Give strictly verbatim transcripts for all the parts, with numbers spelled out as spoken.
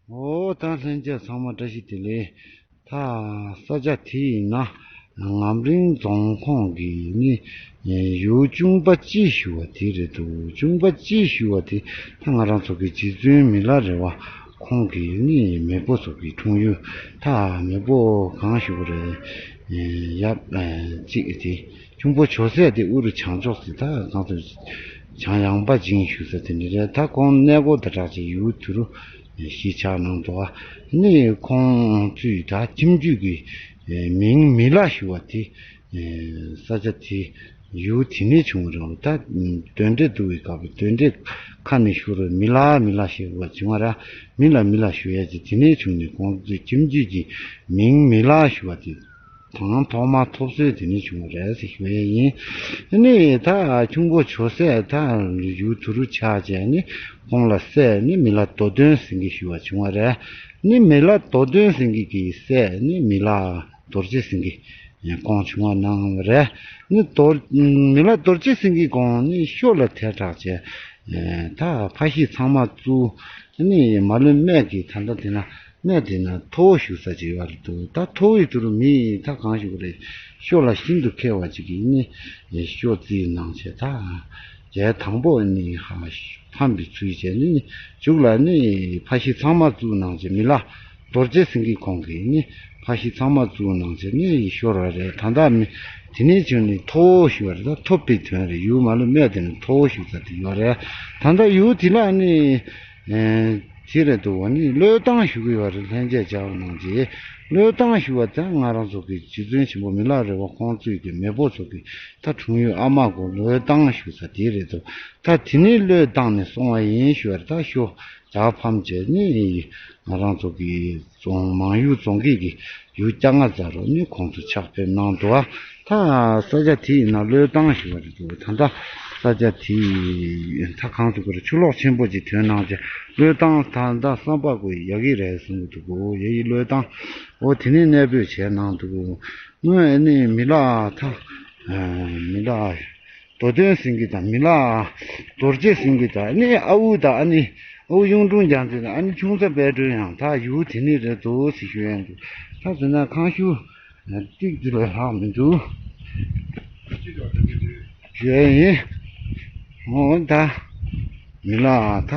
ཨོ་ད་ལྷན་རྒྱས་ཚང་མ་བཀྲ་ཤིས་བདེ་ལེགས། ད་ས་ཆ་དེ་ཡིན་ན་ངམ་རིང་རྫོང་ཁོངས་ཀྱི་ནི་ཡུལ་ཆུང་པ་སྤྱི་ཞུ་བ་དེ་རེད་འདུག་ཆུང་པ་སྤྱི་ཞུ་བ་དེ་ད་ང་རང་ཚོ་གི་རྗེ་བཙུན་མི་ལ་རས་པ་ཁོང་གི་ནི་མེས་པོ་ཚོ་གི་འཁྲུངས་ཡུལ། ད་མེས་པོ་གང་ཞུ་བ་རེད། ཡབ་གཅིག་དེ། ཁྱུང་པོ་ཇོ་སྲས་དེ་དབུ་རུ་བྱང་ཕྱོགས་སུ་ད་གང་དུ་བྱང་ཡངས་པ་འཇིང་ཞུ་ས་དེ་འདྲ་རེད། ད་ཁོང་གནས་སྒོ་དང་སྦྲགས་ཀྱི་ཡུལ་དུ་རུ་གཞིས་ཆགས་གནང་འདུག་ནི་ཁོང་ཚོས་ད་ཁྱིམ་རྒྱུད་ཀྱི་མིང་མི་ལ་ཞུ་བ་དེ་ས་ཆ་དེ་ཡུལ་དེ་ནས་བྱུང་བ་རེད། ད་གདོན་འདྲེ་འདུལ་བའི་སྐབས་གདོན་འདྲེ་ཁ་ནས་ཤོར་བའི་མི་ལ་མི་ལ་ཞེས་པ་བྱུང་བ་རེད། མི་ལ་མི་ལ་ཞུ་ཡ་ཅིག་དེ་ནས་བྱུང་ནས་ཁོང་ཚོས་ཁྱིམ་རྒྱུད་ཀྱི་མིང་མི་ལ་ཞུ་བ་དེ། དང་ཐོག་མ་ཐོབ་སྲོལ་དེ་ནས་བྱུང་བ་རེད་ཟེར་ཞུ་ཡས་ཡིན། ཨ་ནི་ད་ཁྱུང་པོ་ཇོ་སྲས་ད་ཡུལ་དུ་རུ་ཆགས་བྱས་ནི་ཁོང་ལ་སྲས་ནི་མི་ལ་རྡོར་གདོན་ཟེར་མཁན་ཞུ་བ་བྱུང་བ་རེད། ནི་མི་ལ་རྡོར་གདོན་ཟེར་མཁན་གྱི་སྲས་ནི་མི་ལ་རྡོ་རྗེ་ཟེར་མཁན་ཁོང་བྱུང་བ་གནང་བ་རེད། ནི་རྡོ་མི་ལ་རྡོ་རྗེ་ཟེར་མཁན་ཁོང་ནི་ཤོ་ལ་ཐལ་དྲགས་བྱས། ད་ཕ་གཞིས་ཚང་མ་བཙུགས། ནི་མ་ལོན་སྨད་ཀྱི་ད་ལྟ་དེ་ན། གནས་དེ་ན་མཐོ་བོ་བཞུགས་ས་ཅིག་ཡོད་རེད་འདུག་ད་མཐོ་བོའི་དུ་རུ་མི་ད་གང་ཞིག་རེད། ཤོ་ལ་ཤིན་ཏུ་མཁས་པ་ཅིག་གིས་ནི་ཤོ་རྩིས་གནང་བྱས་ད། རྒྱལ་དང་པོ་ནི་ཧ་ཕམ་པའི་ཚུལ་བྱས་ནི་མཇུག་ལ་ནི་ཕ་གཞིས་ཚང་མ་བཙུགས་གནང་བྱས་མི་ལ་རྡོ་རྗེ་སེང་གེ་ཁོང་གིས་ནི་ཕ་གཞིས་ཚང་མ་བཙུགས་གནང་བྱས་ནི་ཤོར་བ་རེད། ད་ལྟ་མི་དེ་ནས་བྱུང་ནི་མཐོ་བོ་ཞུ་བ་རེད། ད་ཐོབ་པའི་དོན་རེད། ཡུལ་མ་ལོ་སྨད་དེ་ནི་མཐོ་བོ་ཞུ་ས་དེ་ཡོད་རེད། ད་ལྟ་ཡུལ་དེ་ལ་ནི། དེ་རེད་འདུག་བ་ནི་བློས་བཏང་ཞུ་གི་ཡོད་རེད། ལྷན་རྒྱས་བྱ་བ་ནང་གི་བློས་བཏང་ཞུ་བ་དེ་ང་རང་ཚོ་གི་རྗེ་བཙུན་ཆེན་པོ་མི་ལ་རས་པ་ཁོང་ཚོས་ཀྱི་མེས་པོ་ཚོ་གི་ད་འཁྲུངས་ཡུལ་ཨ་མ་གོ་བློས་བཏང་ཞུ་ས་དེ་རེད་འདུག་ད་དེ་ནི་བློས་བཏང་ནས་སོང་བ་ཡིན་ཞུ་བར་ད་ཤོ་རྒྱ་ཕམ་བྱས་ནི་ང་རང་ཚོ་གི་རྫོང་མང་ཡུལ་རྫོང་གི་གི་ཡུལ་སྐྱ་ང་ཟ་རོ་ནི་ཁོང་ཚོ་ཕྱག་ཕེབས་གནང་འདུག་ད་ས་ཆ་དེ་ཡིན་ན་བློས་བཏང་ཞུ་བ་རེད་འདུག་ད་ལྟ་ས་ཆ་དེ་ད་གང་དུ་གོ་རེད། ཆུ་ལོག་ཆེན་པོ་ཅིག་ཐོན་གནང་བྱས་བློས་བཏང་ད་ལྟ་བསམ་པ་གོ་ཡ་གི་རེད་གསུང་གི་འདུག་ཡ་ཡི་བློས་བཏང་འོ་དེ་ནས་གནས་སྤོས་བྱས་གནང་འདུག་ངོས་ནི་མི་ལ་ད་མི་ལ་རྡོ་དོན་ཟིན་གི་དང་མི་ལ་རྡོ་རྗེ་ཟིན་གི་དང་ནི་ཨ་ཨུ་དང་ཨ་ནི་ཨ་ཨུ་གཡུང་དྲུང་རྒྱལ་མཚན་དང་ཨ་ནི་ཁྱུང་རྩེ་དཔལ་སྒྲོན་ཡང་ད་ཡུལ་དེ་ནི་རེད་འདུག་ཟེར་ཞུ་ཡ་འདུག་ད་ཟེར་ན་ཁང་ཤུ་ཏིག་ཏིག་ལས་ལྷག་མི་འདུག་ཞུ་ཡ་ཡིན། འོ་ད་མི་ལ་ད་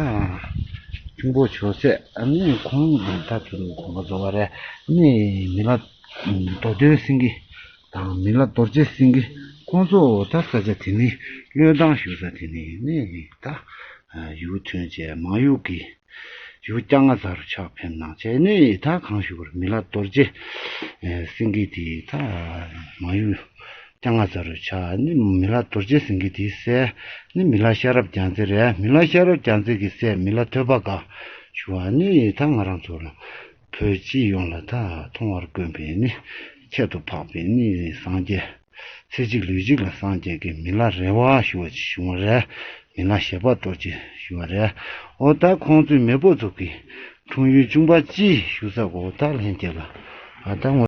ཁྱུང་པོ་ཇོ་སྲས་ཨ་ནི་ཁོང་ད་དུ་ཁོང་པ་བཟོ་བ་རེད། ནི་མི་ལ་རྡོ་དོན་སེང་གེ་དང་མི་ལ་རྡོ་རྗེ་སེང་གེ་ཁོང་ཚོ་ད་ས་ཆ་དེ་ནི་བློས་བཏང་ཞུ་ས་དེ་ནི་ནི་ད་ཡུལ་ཐོན་བྱས་མང་ཡུལ་གྱི་ཡུལ་སྐྱ་ང་ཟ་རུ་ཕྱག་ཕེབས་གནང་བྱས་ནི་ད་གང་ཞུ་བར་མི་ལ་རྡོ་རྗེ་སེང་གེ་དེ་ད་མང་ཡུལ་སྐྱ་ང་ཟ་རུ་ཕྱག་ནི་མི་ལ་རྡོ་རྗེ་སེང་གེ་དེའི་སྲས་ནི་མི་ལ་ཤེས་རབ་རྒྱལ་མཚན་རེད། མི་ལ་ཤེས་རབ་རྒྱལ་མཚན་གྱི་སྲས་མི་ལ་ཐོད་པ་དཀར་ཞུ་བ་ནི་ད་ང་རང་ཚོ་ལ་བོད་སྤྱི་ཡོངས་ལ་ད་མཐོང་བར་དཀོན་པའི་ནི་ཁྱད་དུ་འཕགས་པའི་ནི་སངས་རྒྱས། ཚེ་གཅིག་ལུས་གཅིག་ལ་སངས་རྒྱས་ཀྱི་མི་ལ་རས་པ་ཞུ་བ་ཅིག་བྱུང་བ་རེད། མི་ལ་ཞེས་པ་ཏོ་ཅེ་ཞུ་བ་རེད། འོ་ད་ཁོང་ཚོའི་མེས་པོ་ཚོ་གི་འཁྲུངས་ཡུལ་ཆུང་པ་སྤྱི་ཞུ་ས་གོ་ད་ལྷན་རྒྱས་ལ་ཨ་ད་ངོ་